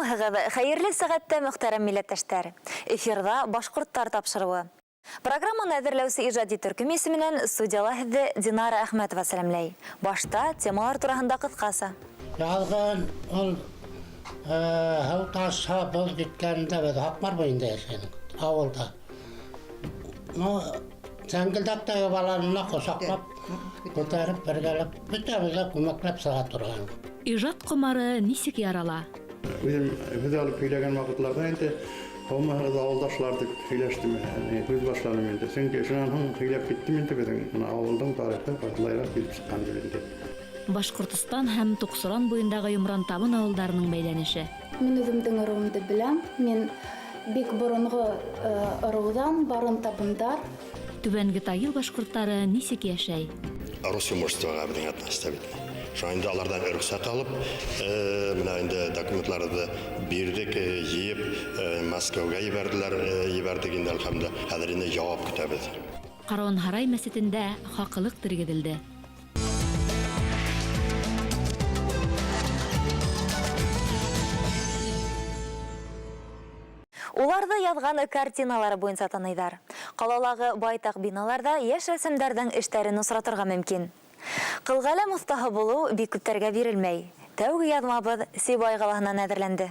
Исәнмеһегеҙ, хәйерле сәғәттә, мөхтәрәм милләттәштәр! Эфирҙа Башҡорттар тапшырыуы. Программаны әҙерләүсе ижади төркөм исеменән студияла һеҙҙе Динара Әхмәтова сәләмләй. Башта темалар тураһында ҡыҫҡаса. Яҙғын ул һыу ташһа, боҙ киткәндә беҙ Һаҡмар буйында йәшәнек, ауылда. Ну, сәңгелдәктәге баланы ла ҡосаҡлап, күтәреп, бергәләп, бөтәбеҙ ҙә күмәкләп сыға торған. Ижад ҡомары нисек ярала? Үҙем һүҙ алып һөйләгән ваҡытларҙа инде һаумыһығыҙ, ауылдашлар дип һөйләштем, һүҙ башланым инде. Сөнки шунан һуң һөйләп киттем инде беҙҙең бына ауылдың тарихы ошолайыраҡ килеп сыҡҡан дип инде. Башҡортостан һәм Туҡсыран буйындағы Йомрантабын ауылдарының бәйләнеше. Мин үҙемдең ырыуымды беләм. Мин бик боронғо ырыуҙан, барын табындар. Түбәнге Тагил башҡорттары нисек йәшәй? Росимуществоға беҙҙең относится бит. Шуңа инде аларҙан рөхсәт алып, менә инде документларыбыҙҙы бирҙек, йыйып, Мәскәүгә ебәрҙеләр, ебәрҙек инде, әлхәмдә. Хәҙер инде яуап көтәбеҙ. Каруанһарай мәсетендә хаҡлыҡ тергеҙелде. Уларҙы яҙған картиналары буйынса таныйҙар. Ҡалалағы байтаҡ биналарҙа йәш рәссамдарҙың эштәрен осратырға мөмкин. Ҡылғәләм оҫтаһы булыу бик күптәргә бирелмәй. Тәүге яҙмабыҙ Сибай ҡалаһынан әҙерләнде.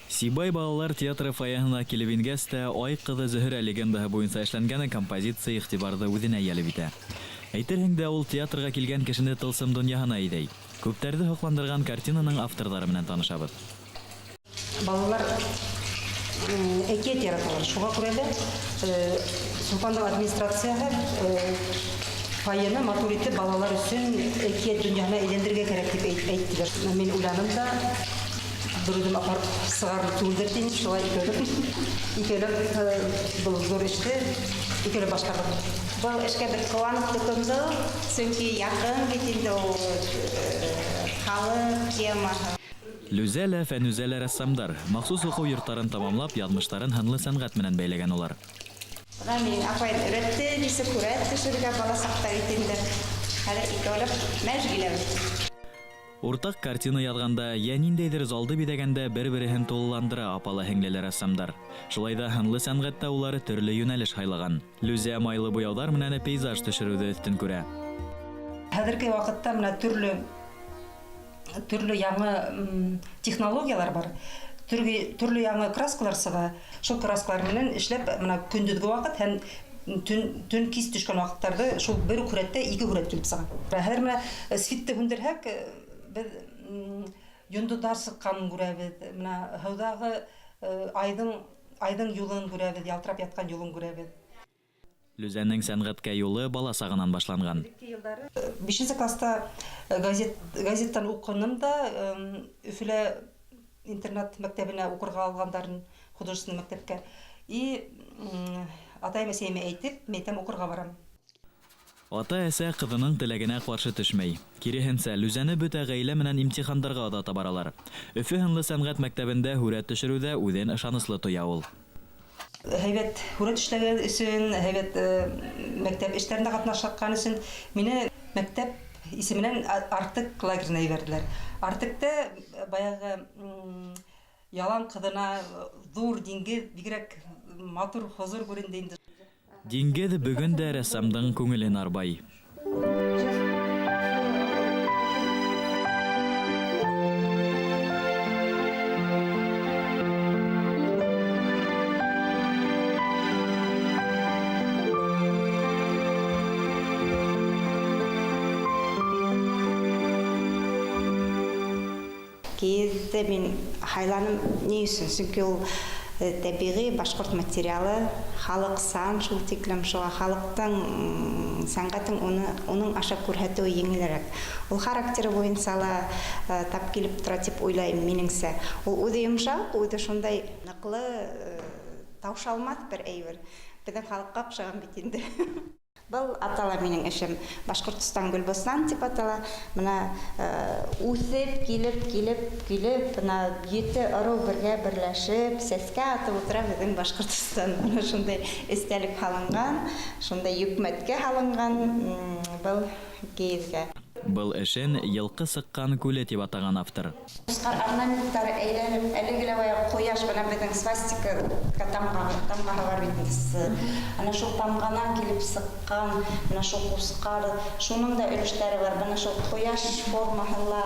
Сибай балалар театры фойеһына килеп ингәс тә, Ай ҡыҙы Зөһрә легендаһы буйынса эшләнгән композиция иғтибарҙы үҙенә йәлеп итә. Әйтерһең дә, ул театрға килгән кешене тылсым донъяһына әйҙәй. Күптәрҙе һоҡландырған картинаның авторҙары менән танышабыҙ. Балалар әкиәт яраталар. Шуға күрә лә Солтандың администрацияһы фойены матур итеп балалар өсөн әкиәт донъяһына әйләндерергә кәрәк тип әйттеләр. Мин уйланым да, бер үҙем апарып сығарып түгелдер тинем, шулай икәүләп икәүләп был ҙур эште икәүләп башҡарҙыҡ. Был эшкә беҙ ҡыуанып тотондоҡ, сөнки яҡын бит инде ул халыҡ темаһы. Лүзә лә, Фәнүзә лә рәссамдар. Махсус уҡыу йорттарын тамамлап, яҙмыштарын һынлы сәнғәт менән бәйләгән улар. Бына минең апайым өйрәтте нисек һүрәт төшөрөргә бала саҡта бит инде. Хәҙер икәүләп мәж киләбеҙ. Уртаҡ картина яҙғанда, йә ниндәйҙер залды биҙәгәндә бер-береһен тулыландыра апалы-һеңлеле рәссамдар. Шулай ҙа һынлы сәнғәттә улар төрлө йүнәлеш һайлаған. Лүзә майлы буяуҙар менән пейзаж төшөрөүҙе өҫтөн күрә. Хәҙерге ваҡытта менә төрлө төрлө яңы технологиялар бар. Төрлө, төрлө яңы краскалар сыға. Шул краскалар менән эшләп, менә көндөҙгө ваҡыт һәм төн, төн кис төшкән ваҡыттарҙы шул бер үк һүрәттә ике һүрәт килеп сыға. Хәҙер менә светты һүндерһәк, беҙ йондоҙҙар сыҡҡанын күрәбеҙ. Менә һыуҙағы айҙың айҙың юлын күрәбеҙ, ялтырап ятҡан юлын күрәбеҙ. Лүзәнең сәнғәткә юлы бала сағынан башланған. Бишенсе класста газет газеттан уҡыным да, Өфөлә интернат мәктәбенә уҡырға алғандарын, художественный мәктәпкә. И атайым әсәйемә әйтеп, мин әйтәм, уҡырға барам. Ата-әсә ҡыҙының теләгенә ҡаршы төшмәй. Киреһенсә, Лүзәне бөтә ғаилә менән имтихандарға оҙата баралар. Өфө һынлы сәнғәт мәктәбендә һүрәт төшөрөүҙә үҙен ышаныслы тоя ул. Һәйбәт һүрәт эшләгән өсөн, һәйбәт мәктәп эштәрендә ҡатнашҡан өсөн мине мәктәп исеменән Артек лагерына ебәрҙеләр. Артекта баяғы ялан ҡыҙына ҙур диңгеҙ бигерәк матур, хозур күренде инде. Диңгеҙ бөгөн дә рәссамдың күңелен арбай. Кейеҙҙе мин һайланым ни өсөн? Сөнки ул тәбиғи башҡорт материалы, халыҡсан шул тиклем, шуға халыҡтың сәнғәтен уны уның аша күрһәтеүе еңелерәк. Ул характеры буйынса ла тап килеп тора тип уйлайым минеңсә. Ул үҙе йомшаҡ, үҙе шундай ныҡлы, таушалмаҫ бер әйбер. Беҙҙең халыҡҡа оҡшаған бит инде. Был атала минең эшем Башҡортостан Гөлбостан тип атала. Бына үҫеп килеп, килеп, килеп, бына ете ырыу бергә берләшеп, сәскә атып ултыра беҙҙең Башҡортостан. Бына шундай эстәлек һалынған, шундай йөкмәткә һалынған был кейеҙгә. Был эшен Йылҡы сыҡҡан күле тип атаған автор. Ҡусҡар орнаменттары әйләнеп, әлеге лә баяғы Ҡояш менән беҙҙең свастика тамға, тамғаһы бар бит инде. Ана шул тамғанан килеп сыҡҡан, менә шул ҡусҡар, шуның да өлөштәре бар. Бына шул ҡояш формаһы ла,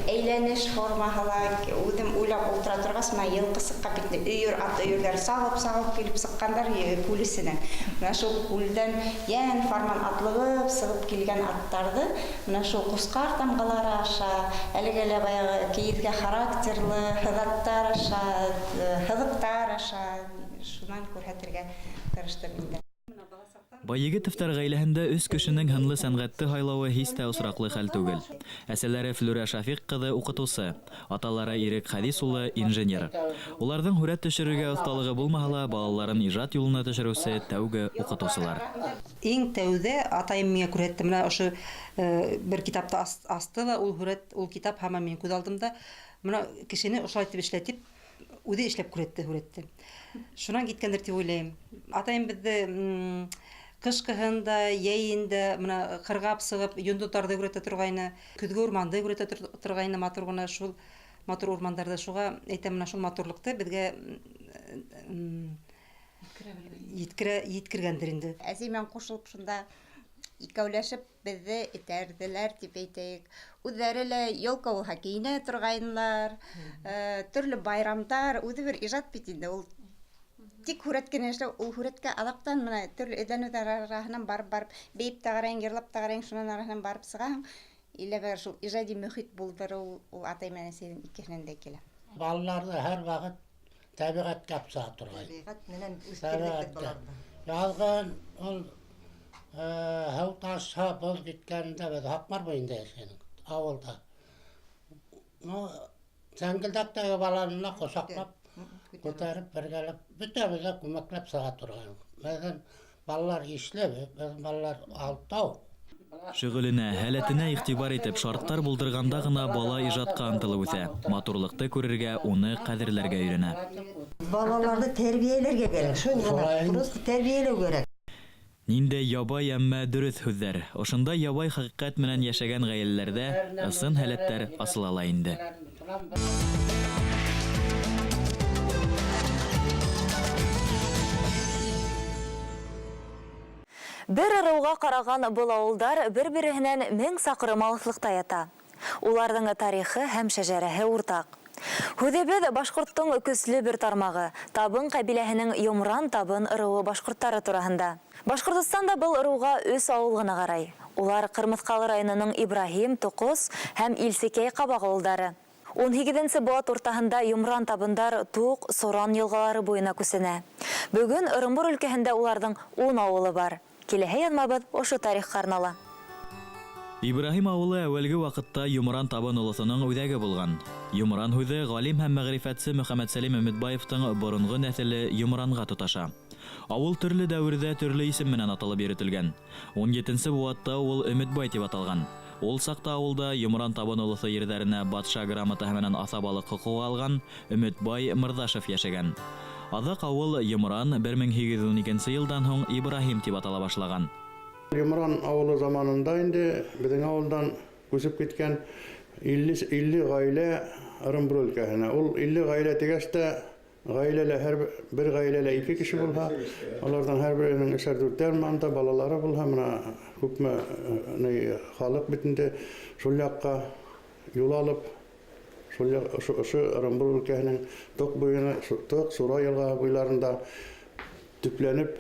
әйләнеш формаһы ла, үҙем уйлап ултыра торғас, менә йылҡы сыҡҡан бит инде, өйөр, ат өйөрҙәре сабып-сабып килеп сыҡҡандар күл эсенән. Менә шул күлдән йән фарман атлығып сығып килгән аттарҙы менә шул ҡусҡар тамғалары аша, әлеге лә баяғы кейеҙгә характерлы һыҙаттар аша, һыҙыҡтар аша шунан күрһәтергә тырыштым инде. Байегетовтар ғаиләһендә өс кешенең һынлы сәнғәтте һайлауы һис тә осраҡлы хәл түгел. Әсәләре Флүрә Шафиҡ ҡыҙы уҡытыусы, аталары Ирек Хәдис улы инженер. Уларҙың һүрәт төшөрөргә оҫталығы булмаһа ла, балаларын ижад юлына төшөрөүсе тәүге уҡытыусылар. Иң тәүҙә атайым миңә күрһәтте, менә ошо бер китапты асты ла, ул һүрәт, ул китап һаман минең күҙ алдымда. Бына кешене ошолай итеп эшләтеп, үҙе эшләп күрһәтте һүрәтте. Шунан киткәндер тип уйлайым. Атайым беҙҙе ҡышҡыһын да, йәйен дә менә ҡырғап сығып, йондоҙҙарҙы күрһәтә торғайны, көҙгө урманды күрһәтә торғайны, матур ғына шул матур урмандарҙы. Шуға әйтәм, менә шул матурлыҡты беҙгә еткергәндер инде. Әсәй менән ҡушылып шунда икәүләшеп беҙҙе этәрҙеләр тип әйтәйек. Үҙҙәре лә елка булһа кейенә торғайнылар, төрлө байрамдар, үҙе бер ижад бит инде ул. Тик һүрәт кенә эшләү, ул һүрәткә аҙаҡтан менә төрлө эҙләнеүҙәр араһынан барып-барып, бейеп тә ҡарайың, йырлап та ҡарайың, шунан араһынан барып сығаһың. Илә бер шул ижади мөхит булдырыу ул атай менән әсәйҙең икеһенән дә килә. Балаларҙы һәр ваҡыт тәбиғәткә алып сыға торғайны. Тәбиғәт менән үҫтерҙек беҙ балаларҙы. Яҙғын ул һыу ташһа, боҙ киткәндә беҙ Һаҡмар буйында йәшәнек, ауылда. Ну, сәңгелдәктәге баланы ла ҡосаҡлап, күтәреп, бергәләп, бөтәбеҙ ҙә күмәкләп сыға торғайныҡ. Беҙҙең балалар ишле, беҙҙең балалар алтау. Шөғөленә, һәләтенә иғтибар итеп, шарттар булдырғанда ғына бала ижадҡа ынтылып үҫә, матурлыҡты күрергә, уны ҡәҙерләргә өйрәнә. Балаларҙы тәрбиәләргә кәрәк, шуны ғына, просто тәрбиәләү кәрәк. Ниндәй ябай, әммә дөрөҫ һүҙҙәр. Ошондай ябай хәҡиҡәт менән йәшәгән ғаиләләрҙә ысын һәләттәр асыла ла инде. Бер ырыуға ҡараған был ауылдар бер-береһенән 1000 саҡрым алыҫлыҡта ята. Уларҙың тарихы һәм шәжәрәһе уртаҡ. Һүҙебеҙ башҡорттоң көслө бер тармағы, Табын ҡәбиләһенең Йомран Табын ырыуы башҡорттары тураһында. Башҡортостанда был ырыуға 3 ауыл ғына ҡарай. Улар Ҡырмыҫҡалы районының Ибраһим, Тоҡос һәм Илсекәй Ҡабаҡ ауылдары. Ун һигеҙенсе быуат уртаһында Йомран табындар Туҡ, Соран йылғалары буйына күсенә. Бөгөн Ырымбур өлкәһендә уларҙың 10 ауылы бар. Киләһе яҙмабыҙ ошо тарихҡа арнала. Ибраһим ауылы әүәлге ваҡытта Йомран Табын олоҫоноң үҙәге булған. Йомран һүҙе ғалим һәм мәғрифәтсе Мөхәммәтсәлим Өмөтбаевтың боронғо нәҫеле Йомранға тоташа. Ауыл төрлө дәүерҙә төрлө исем менән аталып йөрөтөлгән. Ун етенсе быуатта ул Өмөтбай тип аталған. Ул саҡта ауылда Йомран Табын олоҫо ерҙәренә батша грамотаһы менән аҫабалыҡ хоҡуғы алған Өмөтбай Мырҙашев йәшәгән. Аҙаҡ ауыл Йомран бер мең һигеҙ йөҙ ун икенсе йылдан һуң Ибраһим тип атала башлаған. Йомран ауылы заманында инде беҙҙең ауылдан күсеп киткән 50 ғаилә Ырымбур өлкәһенә. Ул 50 ғаилә тигәс тә ғаиләлә һәр бер ғаиләлә 2 кеше булһа, уларҙың һәр береһенең өсәр дүртәр манда балалары булһа, мына күпме халыҡ бит инде шул яҡҡа юл алып, шул яҡ, ошо Ырымбур өлкәһенең Тоҡ буйына, Тоҡ Сура йылғаһы буйларында төпләнеп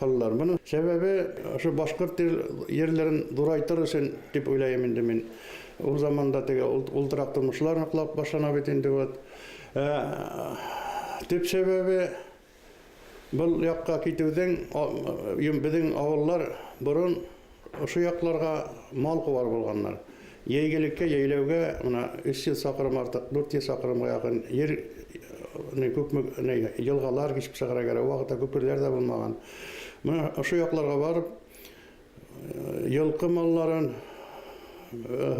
ҡалалар. Бының сәбәбе ошо башҡорт ерләрен ҙурайтыр өсөн тип уйлайым инде мин. Ул заманда теге ултыраҡ тормошлар ныҡлап башлана бит инде вот. Төп сәбәбе был яҡҡа китеүҙең, беҙҙең ауыллар борон ошо яҡларға мал ҡыуар булғандар. Йәйгелеккә, йәйләүгә мына өс йөҙ саҡрым артыҡ, дүрт йөҙ саҡрымға яҡын ер, күпме, йылғалар кисеп сығара кәрәк, ул ваҡытта күперҙәр ҙә булмаған. Мына ошо яҡларға барып, йылҡы малларын,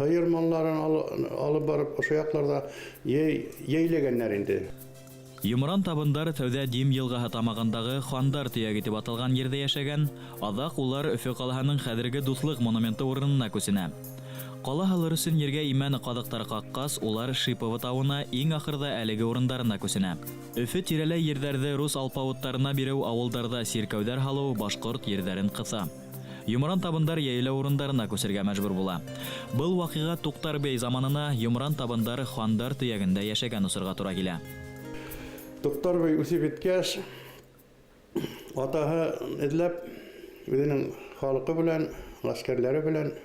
һыйыр малларын алып барып, ошо яҡларҙа йәйләгәндәр инде. Йомран табындар тәүҙә Дим йылғаһы тамағындағы Хандар төйәге тип аталған ерҙә йәшәгән, аҙаҡ улар Өфө ҡалаһының хәҙерге Дуҫлыҡ монументы урынына күсенә. Ҡала һалыр өсөн ергә имән ҡаҙыҡтар ҡаҡҡас, улар Шипово тауына, иң ахырҙа әлеге урындарына күсенә. Өфө тирәләй ерҙәрҙе рус алпауыттарына биреү, ауылдарҙа сиркәүҙәр һалыу башҡорт ерҙәрен ҡыҫа. Йомран табындар йәйләү урындарына күсергә мәжбүр була. Был ваҡиға Туҡтар бей заманына, йомран табындар хандар төйәгендә йәшәгән осорға тура килә. Туҡтар бей үҫеп еткәс, атаһы эҙләп, үҙенең халҡы белән, ғәскәрләре белән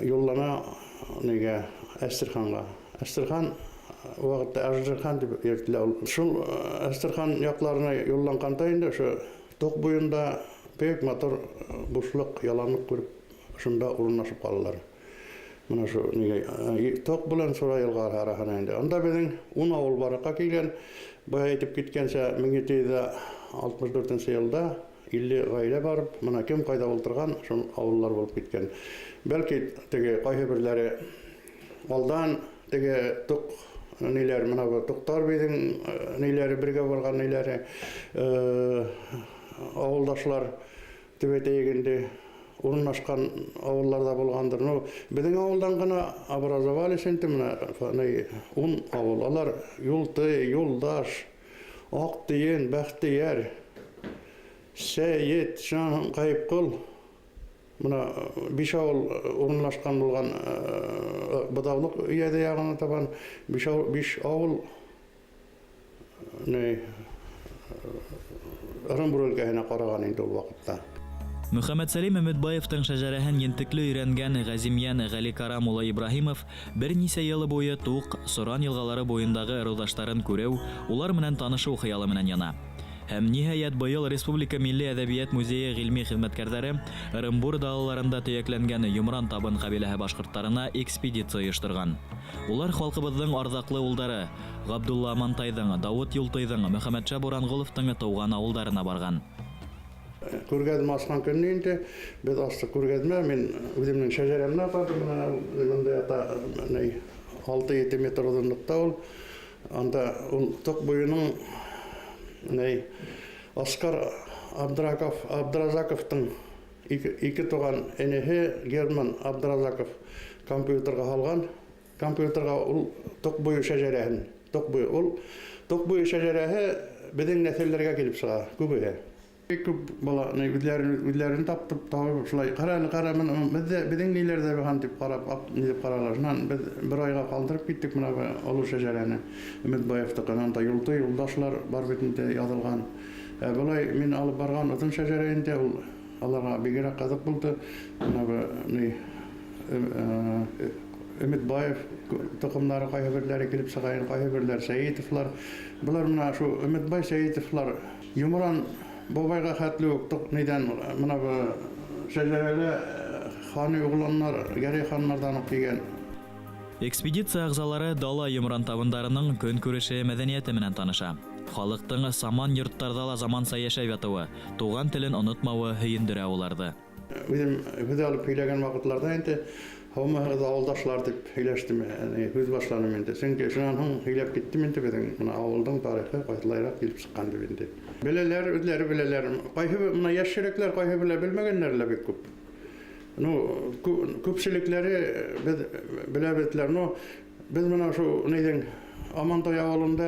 юллана нигә Әстерханға. Әстерхан ваҡытта Аждархан тип йөрөтөлә ул. Шул Әстерхан яҡларына юлланғанда инде ошо тоҡ буйында бик матур бушлыҡ, яланлыҡ күреп, шунда урынлашып ҡалалар. Мына ошо нигә тоҡ белән Сура йылғаһы араһына инде. Анда беҙҙең 10 ауыл барлыҡҡа килгән. Бая әйтеп киткәнсә, 1764 йылда 50 ғаилә барып, мына кем ҡайҙа ултырған, шул ауыллар булып киткән. Бәлки теге ҡайһы берҙәре алдан теге тоҡ ниләр, мына был Туҡтар бейҙең ниләре бергә барған ниләре, ауылдашлар тип әйтәйек инде, урынлашҡан ауылларҙа булғандыр. Ну, беҙҙең ауылдан ғына образовались инде мына 10 ауыл. Алар Юлты, Юлдаш, Аҡтыйын, Бәхтейәр, Сәйет, шунан Ҡайыпҡол. Мына 5 ауыл урынлашҡан булған Быҙаулыҡ өйәҙе яғына табан 5 ауыл Ырымбур өлкәһенә ҡараған инде ул ваҡытта. Мөхәммәтсәлим Өмөтбаевтың шәжәрәһен ентекле өйрәнгән Ғәзимйән Ғәликарам улы Ибраһимов бер нисә йыл буйы Туҡ, Соран йылғалары буйындағы ырыуҙаштарын күреү, улар менән танышыу хыялы менән яна. Һәм ниһайәт быйыл Республика Милли әҙәбиәт музейы ғилми хеҙмәткәрҙәре Ырымбур далаларында төйәкләнгән Йомран табын ҡәбиләһе башҡорттарына экспедиция ойошторған. Улар халҡыбыҙҙың арҙаҡлы улдары Ғабдулла Амантайҙың, Дауыт Юлтыйҙың, Мөхәммәтша Буранғоловтың тыуған ауылдарына барған. Күргәҙмә асҡан көнө инде беҙ астыҡ күргәҙмә. Мин үҙемдең шәжәрәмде апарҙым. Мына бында ята, 6-7 метр оҙонлоҡта ул. Анда ул тоҡ буйының Оскар Абдразаковтың ике туған энеһе Герман Абдразаков компьютерға һалған. Компьютерға ул тоҡ буйы шәжәрәһен, тоҡ буйы ул тоҡ буйы шәжәрәһе беҙҙең нәҫелдәргә килеп сыға күбеһе. Бик күп бала үҙләрен таптып, табып шулай ҡара әле, ҡара, мына беҙҙә, беҙҙең ниләрҙә булған тип ҡарап, ап, ни дип ҡаралар. Шунан беҙ бер айға ҡалдырып киттек мына бу оло шәжәрәне. Өмөтбаевтыҡын, анда юлды, юлдашлар бар бит инде яҙылған. Былай мин алып барған оҙон шәжәрә инде ул аларға бигерәк ҡыҙыҡ булды. Мына бу Өмөтбаев тоҡомдары ҡайһы берҙәре килеп сыға, ҡайһы берҙәре Сәйетовлар. Былар мына шу Өмөтбай Сәйетовлар Йомран бабайға хәтле үк тоҡ нидән мына бу шәжәрәлә хани уғланнар, Гәрәй ханнарҙан уҡ килгән. Экспедиция ағзалары дала йомран табындарының көнкүреше, мәҙәниәте менән таныша. Халыҡтың саман йорттарҙа ла заманса йәшәп ятыуы, туған телен онотмауы һөйөндөрә уларҙы. Үҙем һүҙ алып һөйләгән ваҡытларҙа инде һаумыһығыҙ ауылдашлар тип һөйләштем, һүҙ башланым инде. Сөнки шунан һуң һөйләп киттем инде беҙҙең мына ауылдың тарихы ҡайһылайыраҡ килеп сыҡҡан тип инде. Беләләр, үҙләре беләләр. Ҡайһы мына йәшерәкләр, ҡайһы белә белмәгәннәр лә бик күп. Күпселекләре беҙ беләбеҙләр. Беҙ мына шул нейҙең Амантай ауылында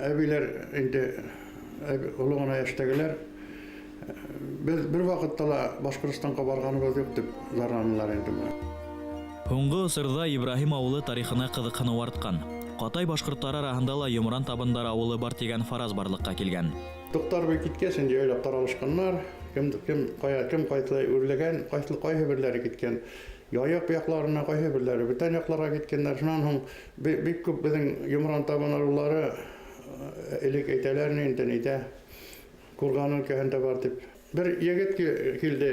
әбиләр инде, оло ғына йәштәгеләр. Беҙ бер ваҡытта ла Башҡортостанға барғаныбыҙ юҡ тип зарланылар инде мына. Һуңғы осорҙа Ибраһим ауылы тарихына ҡыҙыҡһыныу артҡан. Ҡатай башҡорттары араһында ла Йомран табындар ауылы бар тигән фараз барлыҡҡа килгән. Туҡтар бей киткәс, инде яйлап таралышҡаннар. Кем, кем, ҡая, кем ҡайһылай үрләгән, ҡайһы, ҡайһы берҙәре киткән. Яйыҡ яҡларына ҡайһы берҙәре бүтән яҡларға киткәндәр. Шунан һуң бик күп беҙҙең Йомран табын ырыулары элек әйтәләр инде, нидә Курган өлкәһендә бар тип. Бер егет килде,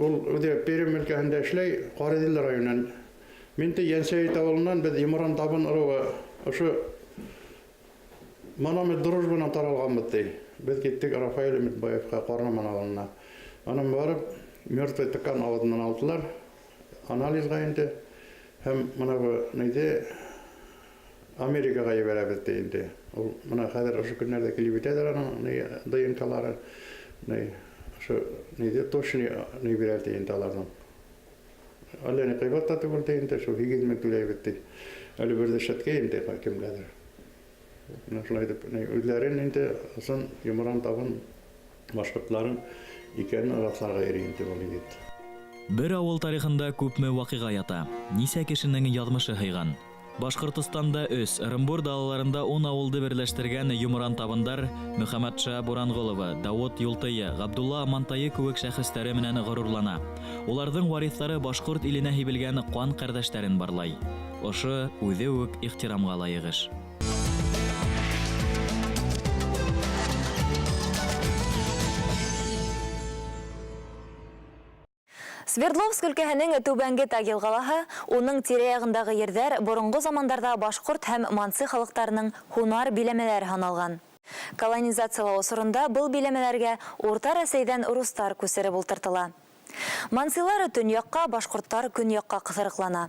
ул үҙе Пермь өлкәһендә эшләй, Ҡариҙел районынан. Мин дә Йәнсәйет ауылынан, беҙ Йомран табын ырыуы ошо Мономет дружбанан таралғанбыҙ ти. Беҙ киттек Рафаэль Өмөтбаевҡа, Ҡарнаман ауылына. Анан барып, мертвый тыкан ауыҙынан алдылар, анализға инде. Һәм мына бу нейҙе Америкаға ебәрәбеҙ ти инде. Ул мына хәҙер ошо көннәрҙә килеп етәләр аның ДНК-лары. Ошо нейҙе точный ни бирә ти инде аларҙың. Әллә ни ҡыйбат та түгел ти инде, шул 8 мең түләйбеҙ ти. Әле бер дәшәткә инде кемгәлер. Менә шулай итеп, үҙләрен инде ысын Йомран Табын башҡортларын икәнен раҫларға йөрөй инде был егет. Бер ауыл тарихында күпме ваҡиға ята, нисә кешенең яҙмышы һыйған. Башҡортостанда өс, Ырымбур далаларында 10 ауылды берләштергән Йомран Табындар Мөхәммәтша Буранғолова, Дауыт Юлтыйы, Ғабдулла Амантайы кеүек шәхестәре менән ғорурлана. Уларҙың вариҫтары башҡорт иленә һибелгән ҡан ҡәрҙәштәрен барлай. Ошо үҙе үк ихтирамға лайыҡ эш. Свердловск өлкәһенең Түбәнге Тагил ҡалаһы, уның тирә-яғындағы ерҙәр боронғо замандарҙа башҡорт һәм мансы халыҡтарының һунар биләмәләре һаналған. Колонизациялау осоронда был биләмәләргә Урта Рәсәйҙән рустар күсереп ултыртыла. Мансилар төньяҡҡа, башҡорттар көньяҡҡа ҡыҫырыҡлана.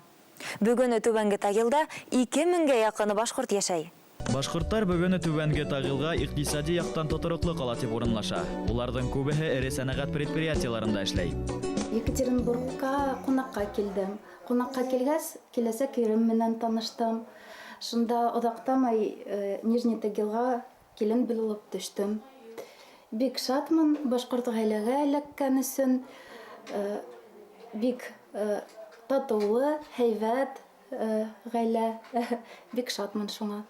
Бөгөн Түбәнге Тагилда 2000гә яҡын башҡорт йәшәй. Башҡорттар бөгөн Түбәнге Тагилға иҡтисади яҡтан тотороҡло ҡала тип урынлаша. Уларҙың күбеһе эре сәнәғәт предприятиеларында эшләй. Екатеринбургка ҡунаҡҡа килдем. Ҡунаҡҡа килгәс, киләсәк ирем менән таныштым. Шунда оҙаҡтамай Нижний Тагилға килен булып төштөм. Бик шатмын башҡорт ғаиләгә эләккән өсөн. Бик татыулы, һәйбәт ғаилә. Бик шатмын шуңа.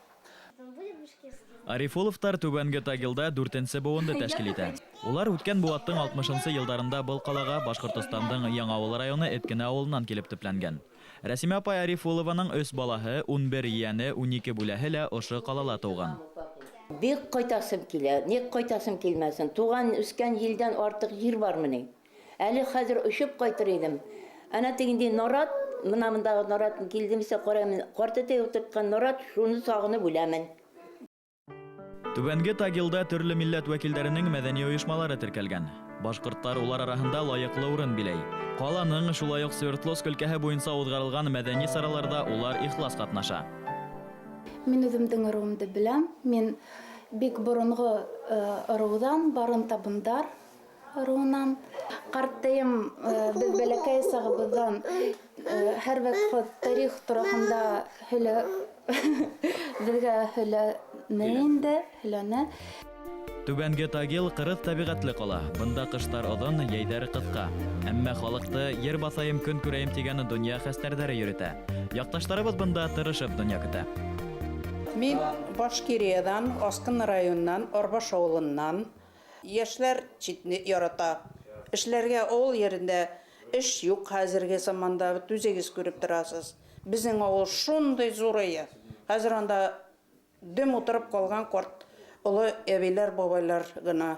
Арифуловтар Түбәнге Тагилда дүртенсе быуынды тәшкил итә. Улар үткән быуаттың 60-нсы йылдарында был ҡалаға Башҡортостандың Яңауыл районы Эткенә ауылынан килеп төпләнгән. Рәсимә апай Арифулованың өс балаһы, 11 ейәне, 12 бүләһе лә ошо ҡалала тыуған. Бик ҡайтасым килә, ник ҡайтасым килмәсен? Туған үҫкән елдән артыҡ ер бармы ни? Әле хәҙер өшөп ҡайтыр инем. Ана тегендәй нарат, мына мындағы нарат килдем исә ҡараймын, ҡартәтәй ултыртҡан нарат, шуны сағынып үләмен. Түбәнге Тагилда төрлө милләт вәкилдәренең мәҙәни ойошмалары теркәлгән. Башҡорттар улар араһында лайыҡлы урын биләй. Ҡаланың шулай уҡ Свердловск өлкәһе буйынса уҙғарылған мәҙәни сараларҙа улар ихлас ҡатнаша. Мин үҙемдең ырыуымды беләм. Мин бик боронғо ырыуҙан, Барын Табындар ырыуынан. Ҡартайым беҙ бәләкәй сағыбыҙҙан һәр ваҡыт тарих тураһында беҙгә һөйләне инде, һөйләне. Түбәнге Тагил ҡырыҫ тәбиғәтле ҡала. Бында ҡыштар оҙон, йәйҙәр ҡыҫҡа. Әммә халыҡты ер баҫайым, көн күрәйем тигән донъя хәстәрҙәре йөрөтә. Яҡташтарыбыҙ бында тырышып донъя көтә. Мин Башкириядан, Аскын районынан, Арбаш ауылынан. Йәшләр читне ярата. Эшләргә ауыл ерендә эш юҡ хәзерге заманда, үҙегеҙ күреп торасыз. Беҙҙең ауыл шундай ҙур эйе. Хәҙер анда дөм ултырып ҡалған ҡарт оло әбейләр, бабайлар ғына.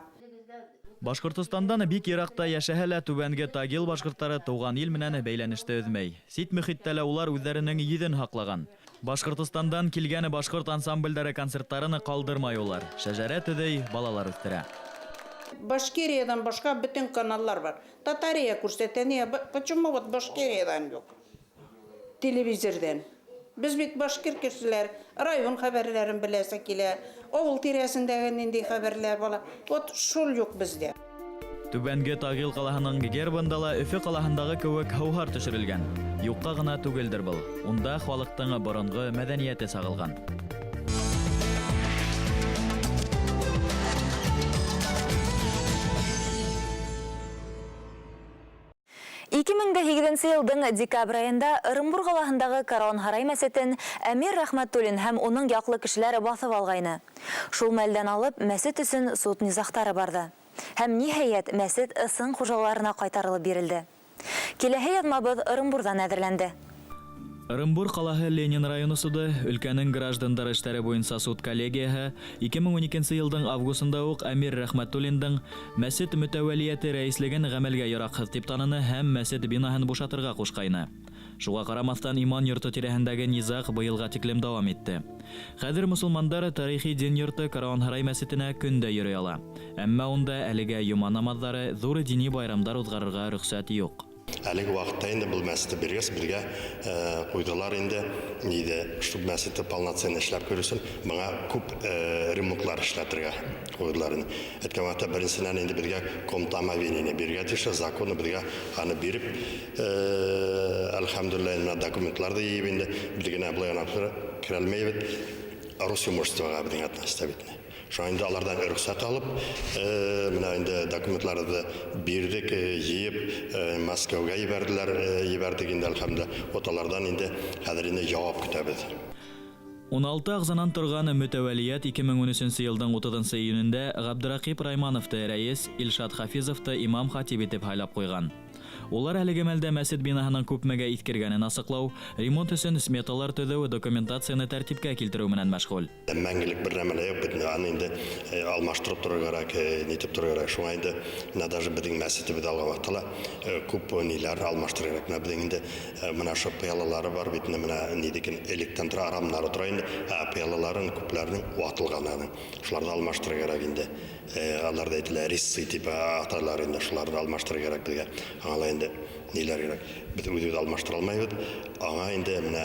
Башҡортостандан бик йыраҡта йәшәһә лә Түбәнге Тагил башҡорттары тыуған ил менән бәйләнеште өҙмәй. Сит мөхиттә лә улар үҙҙәренең йөҙөн һаҡлаған. Башҡортостандан килгән башҡорт ансамблдәре концерттарын ҡалдырмай улар. Шәжәрә төҙөй, балалар үҫтерә. Башкириядан башҡа бөтөн каналлар бар. Татария күрһәтә, не, почему вот Башкириядан юҡ? Телевизорҙан. Беҙ бит башкир кешеләр, район хәбәрләрен беләсе килә, ауыл тирәһендәге ниндәй хәбәрләр була. Вот шул юҡ беҙҙә. Түбәнге Тагил ҡалаһының гербында ла Өфө ҡалаһындағы кеүек һыуһар төшөрөлгән. Юҡҡа ғына түгелдер был. Унда халыҡтың боронғо мәҙәниәте сағылған. 2008 йылдың декабрь айында Ырымбур ҡалаһындағы Каруанһарай мәсетен Әмир Рәхмәтуллин һәм уның яҡлы кешеләре баҫып алғайны. Шул мәлдән алып мәсет өсөн суд низағтары барҙы. Һәм ниһайәт мәсет ысын хужаларына ҡайтарылып бирелде. Киләһе яҙмабыҙ Ырымбурҙан әҙерләнде. Ырымбур ҡалаһы Ленин районы суды өлкәнең граждандар эштәре буйынса суд коллегияһы 2012 йылдың августында уҡ Әмир Рәхмәтуллиндың мәсет мөтәүәлиәте рәислеген ғәмәлгә яраҡһыҙ тип таныны һәм мәсет бинаһын бушатырға ҡушҡайны. Шуға ҡарамаҫтан иман йорто тирәһендәге низағ быйылға тиклем дауам итте. Хәҙер мосолмандар тарихи дин йорто Каруанһарай мәсетенә көн дә йөрөй ала. Әммә унда әлегә йома намаҙҙары, ҙур дини байрамдар уҙғарырға рөхсәт юҡ. Әлеге ваҡытта инде был мәсетте биргәс, беҙгә ҡуйҙылар инде, ниҙе, чтобы мәсетте полноценно эшләп күрер өсөн, быға күп ремонтлар эшләтергә ҡуйҙылар инде. Әйткән ваҡытта, беренсенән инде беҙгә комната омовения бирергә тейешле, законно беҙгә аны биреп, әлхәмдүлилләһ, менә документларҙы йыйып инде, беҙ генә былай ғына керә алмайбыҙ. Росимуществоға беҙҙең относится бит. Шуңа инде алардан рөхсәт алып, менә инде документларҙы бирҙек, йыйып, Мәскәүгә ебәрҙеләр, ебәрҙек инде, әлхәмдүлилләһ. Вот алардан инде хәҙер инде яуап көтәбеҙ. 16 ағзанан торған мөтәвәлиәт 2013 йылдың 30 июнендә Ғабдырәҡип Раймановты рәйес, Илшат Хафизовты имам хатип итеп һайлап ҡуйған. Улар әлеге мәлдә мәсет бинаһының күпмегә иҫкергәнен асыҡлау, ремонт өсөн сметалар төҙөү, документацияны тәртипкә килтереү менән мәшғүл. Мәңгелек бер нәмә лә юҡ бит, аны инде алмаштырып торорға кәрәк, нитеп торорға кәрәк. Шуңа инде менә даже беҙҙең мәсетебеҙ алған ваҡытта ла күп ниләр алмаштырырға кәрәк. Менә беҙҙең инде менә ошо пыялалары бар бит, менә нидекен электән тора, рамнары тора инде, ә пыялаларын күпләренең ватылған аның. Шуларҙы алмаштырырға кәрәк инде. Алар да әйтелә, резцы тип аталар инде, шуларҙы алмаштырырға кәрәк беҙгә. Аңа ла инде ниләр кәрәк. Беҙ үҙебеҙ алмаштыра алмайбыҙ. Аңа инде менә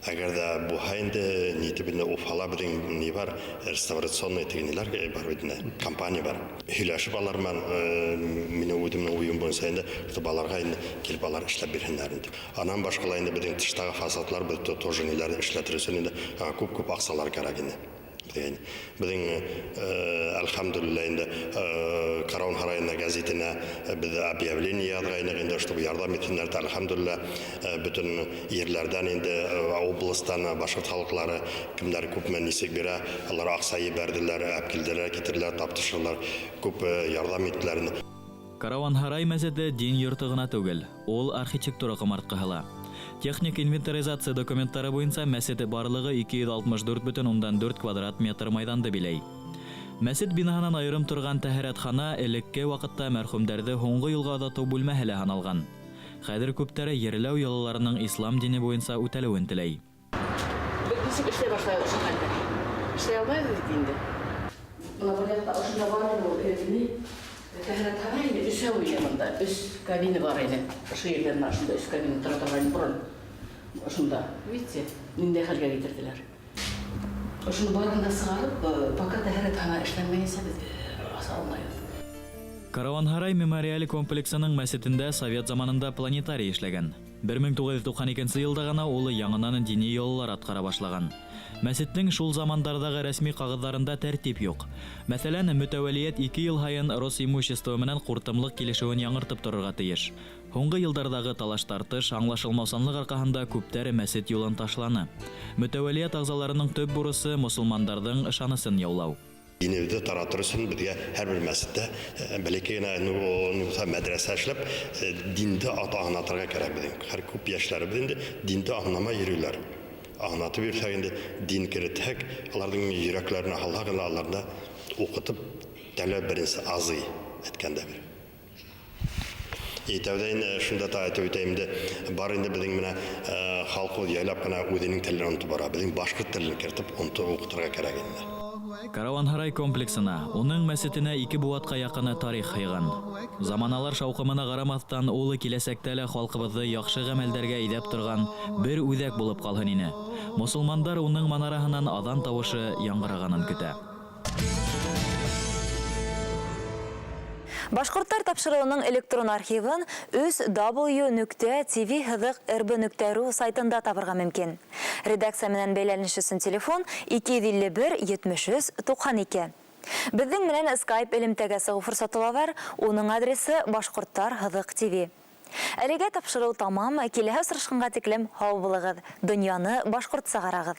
әгәр ҙә булһа инде, нитеп инде Уфала беҙҙең ни бар, реставрационный тигән ниләр бар бит инде, компания бар. Һөйләшеп алар менән, минең үҙемдең уйым буйынса инде, чтобы аларға инде килеп алар эшләп бирһендәр инде. Анан башҡа ла инде беҙҙең тыштағы фасадлар беҙ тоже ниләрҙе эшләтер өсөн инде, күп-күп аҡсалар кәрәк инде. Беҙҙең әлхәмдүлилләһ инде, Караван һарайына гәзитенә беҙ объявление яҙғайныҡ инде, чтобы ярҙам итһендәр, әлхәмдүлилләһ, бөтөн ерләрҙән инде, областан башҡорт халыҡлары кемдәр күпме нисек бирә, алар аҡса ебәрҙеләр, әп килделәр, китерҙеләр, таптышырҙар, күп ярҙам иттеләр инде. Караван һарай мәсете дин йорто ғына түгел, ул архитектура ҡомартҡыһы ла. Техник инвентаризация документтары буйынса мәсет барлығы 264,4 квадрат метр майҙанды биләй. Мәсет бинаһынан айырым торған тәһәрәтхана элекке ваҡытта мәрхүмдәрҙе һуңғы юлға оҙатыу бүлмәһе лә һаналған. Хәҙер күптәре ерләү йолаларының ислам дине буйынса үтәлеүен теләй. Беҙ нисек эшләй башлайбыҙ ошо хәлдә? Эшләй алмайбыҙ бит инде. Бына бер яҡта ошонда бар ине ул, ни? Тәһәрәтхана инде өсәү ине бында, өс кабина бар ине. Ошо ерҙән менә ошонда өс кабина тора торған борон. Ошонда, видите, ниндәй хәлгә китерҙеләр. Ошоно барын да сығарып, пока тәһәрәтхана эшләнмәйенсә беҙ аса алмайбыҙ. Караванһарай мемориаль комплексының мәсетендә совет заманында планетарий эшләгән. 1992 йылда ғына ул яңынан дини йолалар атҡара башлаған. Мәсеттең шул замандарҙағы рәсми ҡағыҙҙарында тәртип юҡ. Мәҫәлән, мөтәүәлиәт 2 йыл һайын Росимущество менән ҡуртымлыҡ килешеүен яңыртып торорға тейеш. Һуңғы йылдарҙағы талаш-тартыш, аңлашылмаусанлыҡ арҡаһында күптәр мәсет юлын ташланы. Мөтәүәлиәт ағзаларының төп бурысы мосолмандарҙың ышанысын яулау. Динебеҙҙе таратыр өсөн беҙгә һәр бер мәсеттә бәләкәй генә, ну, мәҙрәсә эшләп, динде аңлатырға кәрәк беҙҙең. Һәр күп йәштәребеҙ инде динде аңламай йөрөйләр. Аңлатып бирһәк инде, дин керетһәк, уларҙың йөрәктәренә һалһаҡ инде, уларҙы уҡытып, тәүлә беренсе азый әйткәндә бер. И тәүҙә инде шунда та әйтеп үтәйем инде, бар инде беҙҙең менә халҡыбыҙ яйлап ҡына үҙенең телен онотоп бара. Беҙҙең башҡорт телен кертеп, онотоп уҡытырға кәрәк инде. Караванһарай комплексына, уның мәсетенә 2 быуатҡа яҡын тарих һыйған. Заманалар шауҡымына ҡарамаҫтан, ул киләсәктә лә халҡыбыҙҙы яҡшы ғәмәлдәргә әйҙәп торған бер үҙәк булып ҡалһын ине. Мосолмандар уның манараһынан аҙан тауышы яңғырағанын көтә. Башҡорттар тапшырыуының электрон архивын өс W нөктә T V һыҙыҡ R B нөктә ru сайтында табырға мөмкин. Редакция менән бәйләнеш өсөн телефон 251 73 92. Беҙҙең менән Skype элемтәгә сығыу форсаты ла бар, уның адресы Башҡорттар һыҙыҡ T V. Әлегә тапшырыу тамам, киләһе осрашҡанға тиклем һау булығыҙ. Донъяны башҡортса ҡарағыҙ.